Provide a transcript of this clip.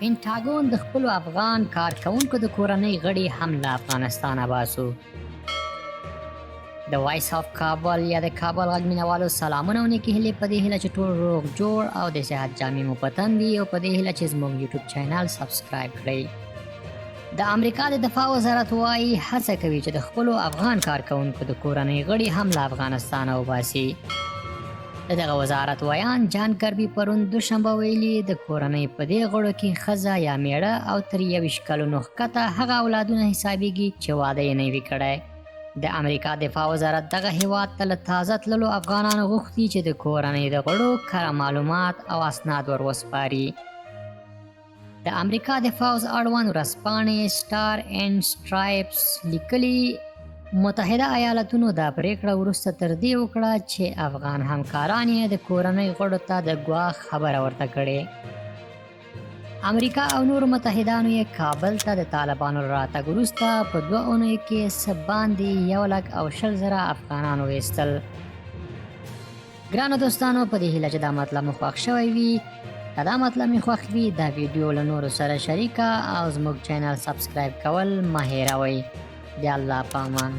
پنټاګون د خپلو افغان کارکوونکو د کورنۍ غړي هم له افغانستانه باسو. د وایس آف کابل یا د کابل غږ مینوالو سلامونه او نیکې هیلې، په دې هیله چې ټول روغ جوړ او د صحت جامې مو په تن وي او په دې هیله چې زموږ یوټیوب چینل سبسکرایب کړئ. د امریکا د دفاع وزارت وايي، هڅه کوي چې د خپلو افغان کارکوونکو د کورنۍ غړي هم له افغانستانه وباسي. د دغه وزارت ویاند جان کربي پرون دوشنبه ویلي، د کورنۍ په دې غړو کې ښځه یا میړه او تر 21 کلونو ښکته هغه اولادونه حسابیږي چې واده یې نه وي کړی. د امریکا دفاع وزارت دغه هیواد ته له تازه تللو افغانانو غوښتي چې د کورنۍ د غړو کره معلومات او اسناد ور وسپاري. د امریکا د فوځ اړوند ورځپاڼې سټار اینډ سټرایپس لیکلي، متحده ایالتونو دا پریکړه وروسته تر دې وکړه چې افغان همکاران یې د کورنۍ غړو ته د ګواښ خبره ورته کړې. امریکا او نورو متحدانو یې کابل ته د طالبانو له راتګ وروسته په 2 اونیو کې څه باندې 1,20,000 افغانان وویستل. ګرانو دوستانو، په دې هیله چې دا مطلب مو خوښ شوی وي. که دا مطلب مې خوښ وي، دا ویډیو له نورو سره شریکه او زموږ چینل سبسکرایب کول مه هېروئ. د الله په امان.